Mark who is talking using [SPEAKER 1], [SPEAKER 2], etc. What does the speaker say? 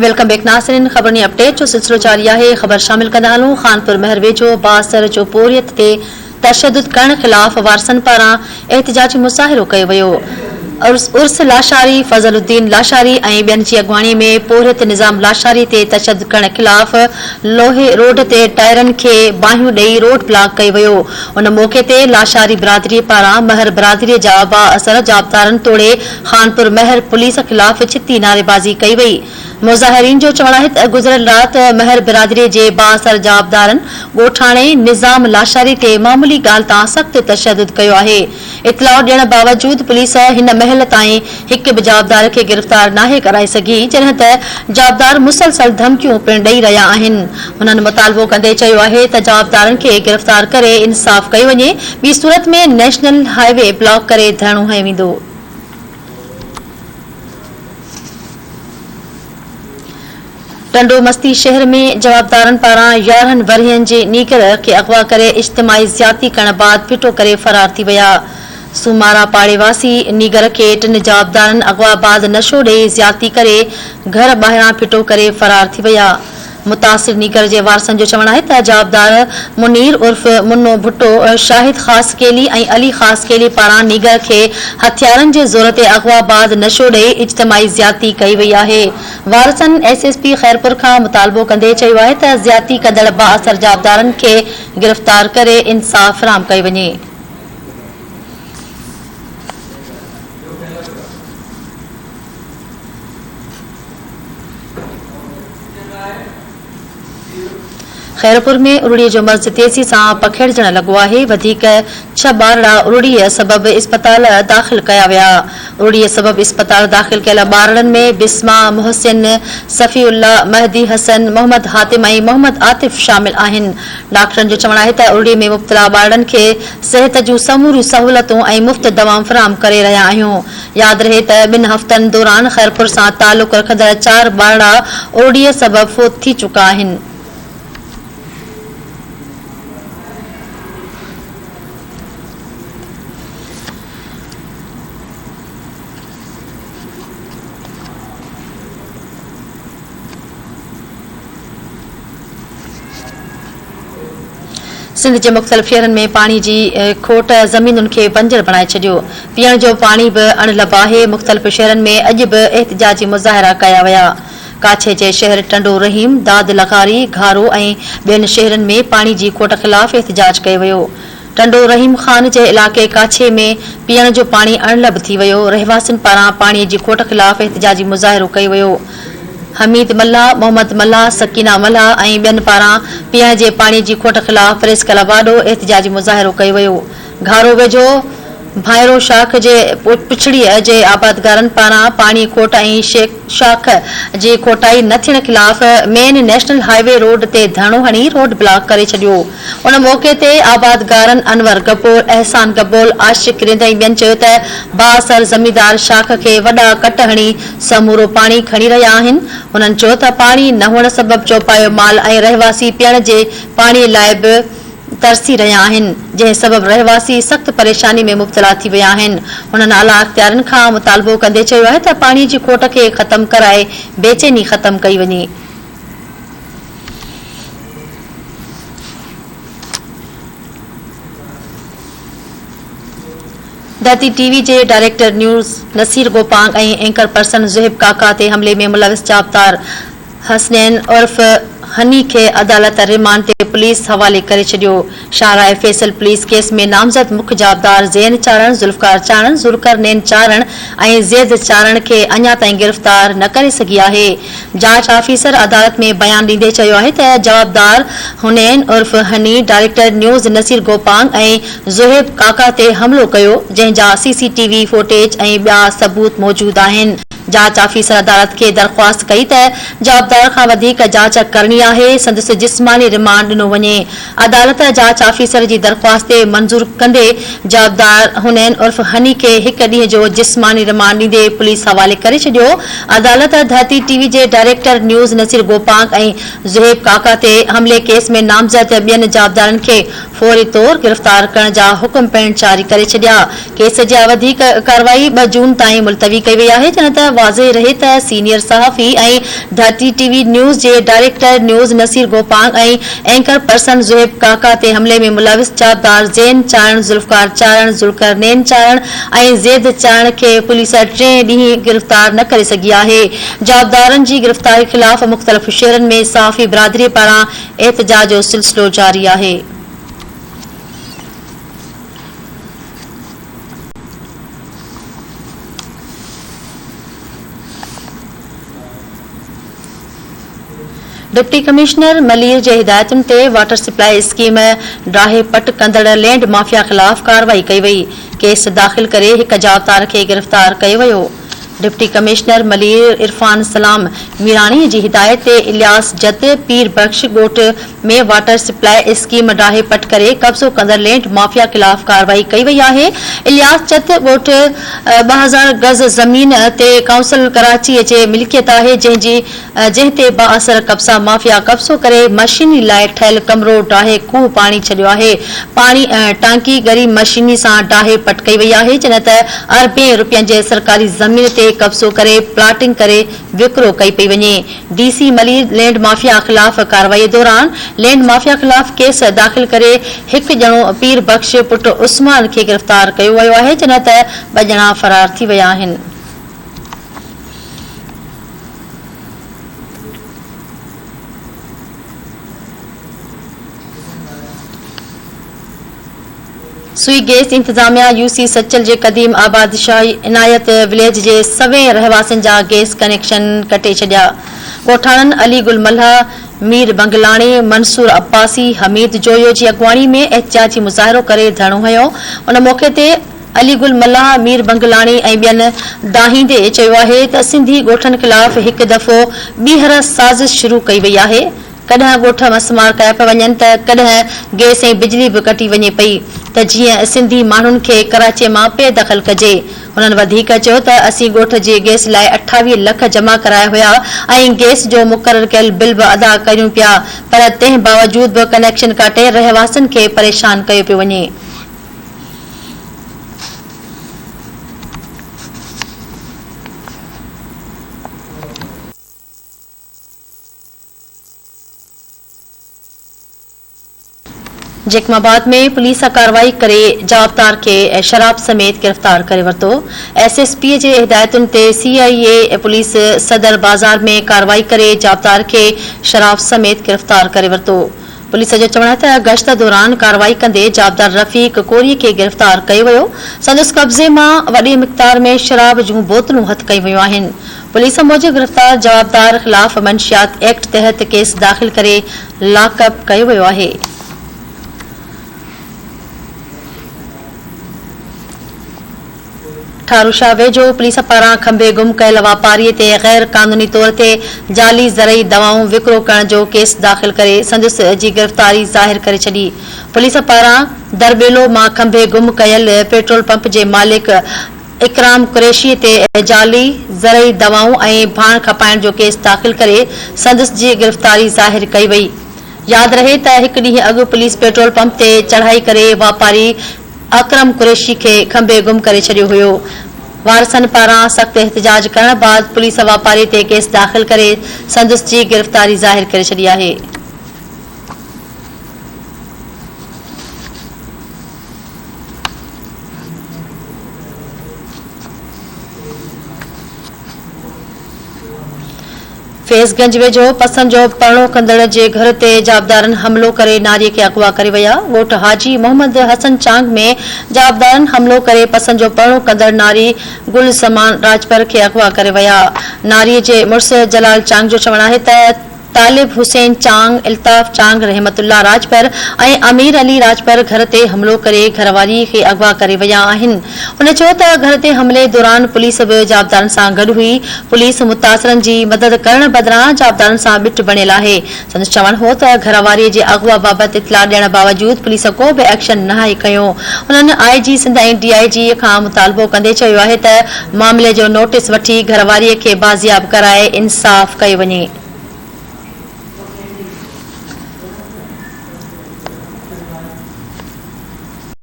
[SPEAKER 1] Welcome back ناظرين خبرن update جو سلسلو جاري آهي خبر شامل ڪندا هلون خانپور مهر ويجهو بااثر جو پورهيت تي تشدد ڪرڻ خلاف وارثن پاران احتجاجي مظاهرو ڪيو ويو. عرس لاشاري، فضل الدين لاشاري ۽ ٻين جي اڳواڻي ۾ پورهيت نظام لاشاري تي تشدد ڪرڻ خلاف لوهي روڊ تي ٽائرن کي باهيون ڏئي روڊ بلاڪ ڪيو ويو. ان موقعي تي لاشاري برادري پاران مهر برادري جا بااثر جوابدارن توڙي خانپور مهر پوليس خلاف ڇتي نعريبازي ڪئي وئي. مظاهرين جو چوڻ آهي ته گذريل رات مهر برادري جي بااثر جوابدارن ڳوٺاڻي نظام لاشاري تي معمولي ڳالهه تان سخت تشدد ڪيو آهي، اطلاع ڏيڻ باوجود پوليس هن مهل تائين هڪ به جوابدار کي گرفتار ناهي ڪرائي سگهي، جڏهن ته جوابدار مسلسل ڌمڪيون پڻ ڏئي رهيا آهن. هنن مطالبو ڪندي چيو آهي ته جوابدارن کي گرفتار ڪري انصاف ڪيو وڃي، ٻي صورت ۾ نيشنل هاء وي بلاڪ ڪري ڌرڻو هنيو ويندو. ٽنڊو مستي شهر ۾ جوابدارن پاران 11 ورهين جي نينگر کي اغوا ڪري اجتماعي زيادتي ڪرڻ بعد ڦٽو ڪري فرار ٿي ويا. سومارا پاڙي واسي نينگر کي ٽن جوابدارن اغوا بعد نشو ڏئي زيادتي ڪري گهر ٻاهران ڦٽو ڪري فرار ٿي ويا. متاثر نينگر جي وارثن جو چوڻ آهي ته جوابدار منير عرف منو ڀٽو، شاهد خاصخيلي ۽ علي خاصخيلي پاران نينگر کي هٿيارن جي زور تي اغوا بعد نشو ڏئي اجتماعي زيادتي ڪئي وئي آهي. وارثن ايس ايس پي خيرپور کان مطالبو ڪندي چيو آهي ته زيادتي ڪندڙ بااثر جوابدارن کي گرفتار ڪري انصاف فراهم ڪيو وڃي. خيرپور ۾ ارڙي جو مرض تيزي سان پکيڙجڻ لڳو آهي، وڌيڪ ڇهه ٻارڙا ارڙي سبب اسپتال داخل ڪيا ويا، ارڙي سبب اسپتال داخل ڪيل ٻارڙن ۾ بسما، محسن، صفي الله، مهدي حسن، محمد حاتم ۽ محمد عاطف شامل آهن، ڊاڪٽرن جو چوڻ آهي ته ارڙي ۾ مبتلا ٻارڙن کي صحت جون سموريون سهولتون ۽ مفت دوائون فراهم ڪري رهيا آهيون. ياد رهي ته ٻن هفتن دوران خيرپور سان تعلق رکندڙ چار ٻارڙا ارڙيء سبب فوت ٿي چڪا آهن. سنڌ جي مختلف شهرن ۾ پاڻي جي کوٽ زمينن کي بنجر بڻائي ڇڏيو، پيئڻ جو پاڻي به اڻلڀ آهي، مختلف شهرن ۾ اڄ به احتجاجي مظاهرا ڪيا ويا، ڪاڇي جي شهر ٽنڊو رحيم، داد لغاري، گهارو ۽ ٻين شهرن ۾ پاڻي جي کوٽ خلاف احتجاج ڪيو ويو. ٽنڊو رحيم خان جي علائقي ڪاڇي ۾ پيئڻ جو پاڻي اڻلڀ ٿي ويو، رهواسين پاران پاڻي جي کوٽ خلاف احتجاجي مظاهرو ڪيو ويو. حميد ملاح، محمد ملاح، سڪينه ملاح ۽ ٻين پاران پيئڻ جي پاڻي جي کوٽ خلاف پريس ڪلب آڏو احتجاجي مظاهرو ڪيو ويو. گهارو ويجهو ڀائرو شاخ جي پڇڙيء جي آبادگارن پاران پاڻي کوٽ ۽ شاخ جي کوٽائي نه ٿيڻ خلاف main national highway road تي ڌرڻو هڻي روڊ بلاڪ ڪري ڇڏيو. ان موقعي تي آبادگارن انور گبول، احسان گبول، عاشق رند ۽ ٻين چيو ته بااثر زميندار شاخ کي وڏا ڪٽ هڻي سمورو پاڻي کڻي رهيا آهن. هنن چيو ته پاڻي نه هئڻ سبب چوپايو مال ۽ رهواسي پيئڻ جي پاڻي لاء به ترسي رهيا آهن، جنهن سبب رهواسي سخت پريشاني ۾ مبتلا ٿي ويا آهن. هنن اعليٰ اختيارين کان مطالبو ڪندي چيو آهي ته پاڻي جي کوٽ کي ختم ڪرائي بيچيني ختم ڪئي وڃي. ڌرتي ٽي وي جي director news Naseer Gopang ۽ anchor person Zohaib Kaka تي حملي ۾ ملوث جوابدار حسنين عرف هني کي عدالت ريمانڊ تي پوليس حوالي ڪري ڇڏيو. شاهراهه فيصل پوليس ڪيس ۾ نامزد مک جوابدار زين چارڻ، ذوالفقار چارڻ، ذوالقرنين چارڻ ۽ زيد چارڻ کي اڃا تائين گرفتار نه ڪري سگهي آهي. جاچ آفيسر عدالت ۾ بيان ڏيندي چيو آهي ته جوابدار حنين عرف هني ڊائريڪٽر نيوز نصير گوپانگ ۽ زوهيب ڪاڪا تي حملو ڪيو، جنهن جا سي سي ٽي وي فوٽيج ۽ ٻيا ثبوت موجود آهن. جاچ آفيسر عدالت کي درخواست ڪئي ته جوابدار کان وڌيڪ جاچ ڪرڻي آهي، سندس جسماني رمانڊ ڏنو وڃي. عدالت جاچ آفيسر جي درخواست تي منظور ڪندي جوابدار حنين عرف هني کي هڪ ڏينهن جو جسماني رمانڊ ڏيندي پوليس حوالي ڪري ڇڏيو. عدالت ڌرتي ٽي وي جي ڊائريڪٽر نيوز نصير گوپانگ ۽ زوهيب ڪاڪا تي حملي ڪيس ۾ نامزد ٻين جوابدارن کي فوري طور گرفتار ڪرڻ جا حڪم پڻ جاري ڪري ڇڏيا. ڪيس جي وڌيڪ ڪارروائي ٻه جون تائين ملتوي ڪئي وئي آهي جڏهن ته واضح رهي ته سينيئر صحافي ۽ ڌرتي ٽي وي نيوز جي director news Naseer Gopang ۽ anchor person Zohaib Kaka تي حملي ۾ ملوث جوابدار زين چارڻ، ذوالفقار چارڻ، ذوالقرنين چارڻ ۽ زيد چارڻ کي پوليس ٽئين ڏينهن گرفتار نه ڪري سگهي آهي. جوابدارن جي گرفتاري خلاف مختلف شهرن ۾ صحافي برادري پاران احتجاج جو سلسلو جاري آهي. ڊپٽي ڪمشنر ملير جي هدايتن تي واٽر سپلاء اسڪيم ڊاهي پٽ ڪندڙ لينڊ مافيا خلاف ڪارروائي ڪئي وئي، ڪيس داخل ڪري هڪ جوابدار کي گرفتار ڪيو ويو. ڊپٽي ڪمشنر ملير عرفان سلام ميراڻي جي هدايت تي الياس جت پير بخش ڳوٺ ۾ واٽر سپلاء اسڪيم ڊاهي پٽ ڪري قبضو ڪندڙ لينڊ مافيا خلاف ڪارروائي ڪئي وئي آهي. الياس چت ڳوٺ 2000 گز زمين تي ڪائونسل ڪراچي جي ملڪيت آهي جنهن جي جنهن تي بااثر قبضا مافيا قبضو ڪري مشينري لاء ٺهيل ڪمرو ڊاهي کوهه پاڻي ڇڏيو آهي پاڻي ٽانڪي ڳري مشينري سان ڊاهي پٽ ڪئي وئي آهي جڏهن ته اربين روپين جي سرڪاري زمين تي قبضو ڪري پلاٽنگ ڪري وڪرو ڪئي پئي وڃي. D C Malir land mafia خلاف ڪارروائي دوران لينڊ مافيا خلاف ڪيس داخل ڪري هڪ ڄڻو پير بخش پٽ عثمان کي گرفتار ڪيو ويو آهي جڏهن ته ٻه ڄڻا فرار ٿي ويا آهن. سوئي گيس انتظاميا يو سي سچل جي قديم آباد شاهي عنايت وليج جي سوين رهواسين جا گيس ڪنيڪشن ڪٽي ڇڏيا. ڳوٺاڻن علي گل ملاح، مير بنگلاڻي، منصور عباسي، حميد جويو جي اڳواڻي ۾ احتجاجي مظاهرو ڪري ڌرڻو هنيو. ان موقعي تي علي گل ملاح، مير بنگلاڻي ۽ ٻين دانهيندي چيو آهي ته سنڌي ڳوٺن خلاف هڪ دفعو ٻيهر سازش شروع ڪئي وئي آهي. ڪڏهن ڳوٺ مسمار ڪيا پيا وڃن ته ڪڏهن گئس ۽ بجلي به ڪٽي وڃي پئي ته جيئن سنڌي ماڻهن کي ڪراچي مان بي دخل ڪجي. هنن وڌيڪ چيو ته اسين ڳوٺ جي گئس لاء 28 لک جمع ڪرايا هيا ۽ گئس جو مقرر ڪيل بل به ادا ڪريون پيا پر تنهن باوجود به ڪنيڪشن ڪاٽي رهواسين کي پريشان ڪيو پيو وڃي. جيڪب آباد ۾ پوليس ڪارروائي ڪري جوابدار کي شراب سميت گرفتار ڪري ورتو، ايس ايس پي جي هدايتن تي سي آء اي پوليس صدر بازار ۾ ڪارروائي ڪري جوابدار کي شراب سميت گرفتار ڪري ورتو. پوليس جو چوڻ آهي ته گشت دوران ڪارروائي ڪندي جوابدار رفيق ڪوري کي گرفتار ڪيو ويو، سندس قبضي مان وڏي مقدار ۾ شراب جون بوتلون هٿ ڪيون ويون آهن. پوليس موجب گرفتار جوابدار خلاف منشيات ايڪٽ تحت ڪيس داخل ڪري لاڪ اپ ڪيو ويو آهي. ٺاروشاه ويجهو پوليس پاران کنڀي گم ڪيل واپاري تي غير قانوني طور تي جعلي زرعي دوائون وڪرو ڪرڻ جو ڪيس داخل ڪري سندس جي گرفتاري ظاهر ڪري ڇڏي. پوليس پاران درٻيلو مان کنڀي گم ڪيل پيٽرول پمپ جي مالڪ اڪرام قريشي تي جعلي زرعي دوائون ۽ ڀاڻ کپائڻ جو ڪيس داخل ڪري سندس جي گرفتاري ظاهر ڪئي وئي. ياد رهي ته هڪ ڏينهن اڳ پوليس پيٽرول پمپ تي چڙهائي ڪري واپاري اڪرم قريشي کي کنڀي گم ڪري ڇڏيو هيو. وارثن پاران سخت احتجاج ڪرڻ بعد پوليس واپاري تي ڪيس داخل ڪري سندس جي گرفتاري ظاهر ڪري ڇڏي آهي. فيض گنج ويجهو پسند جو پرڻو ڪندڙ جي گهر تي جوابدارن حملو ڪري ناري کي اغوا ڪري ويا. ڳوٺ حاجي محمد حسن چانگ ۾ جوابدارن حملو ڪري پسند جو پرڻو ڪندڙ ناري گل زمان راڄپر کي اغوا ڪري ويا. ناري جي مڙس جلال چانگ جو چوڻ آهي ته طالب حسين چانگ، الطاف چانگ، رحمت الله راڄپر ۽ امير علي راڄپر گهر تي حملو ڪري گهرواري کي اغوا ڪري ويا آهن. هن چيو ته گهر تي حملي دوران پوليس به جوابدارن سان گڏ هئي، پوليس متاثرن جي مدد ڪرڻ بدران جوابدارن سان ٻٽ بڻيل آهي. سندس چوڻ هو ته گهرواري جي اغوا بابت اطلاع ڏيڻ باوجود پوليس ڪو به ايڪشن ناهي کنيو. هنن آء جي سنڌ ۽ ڊي I جي کان مطالبو ڪندي چيو آهي ته معاملي جو نوٽيس وٺي گهرواري کي بازياب ڪرائي انصاف ڪيو وڃي.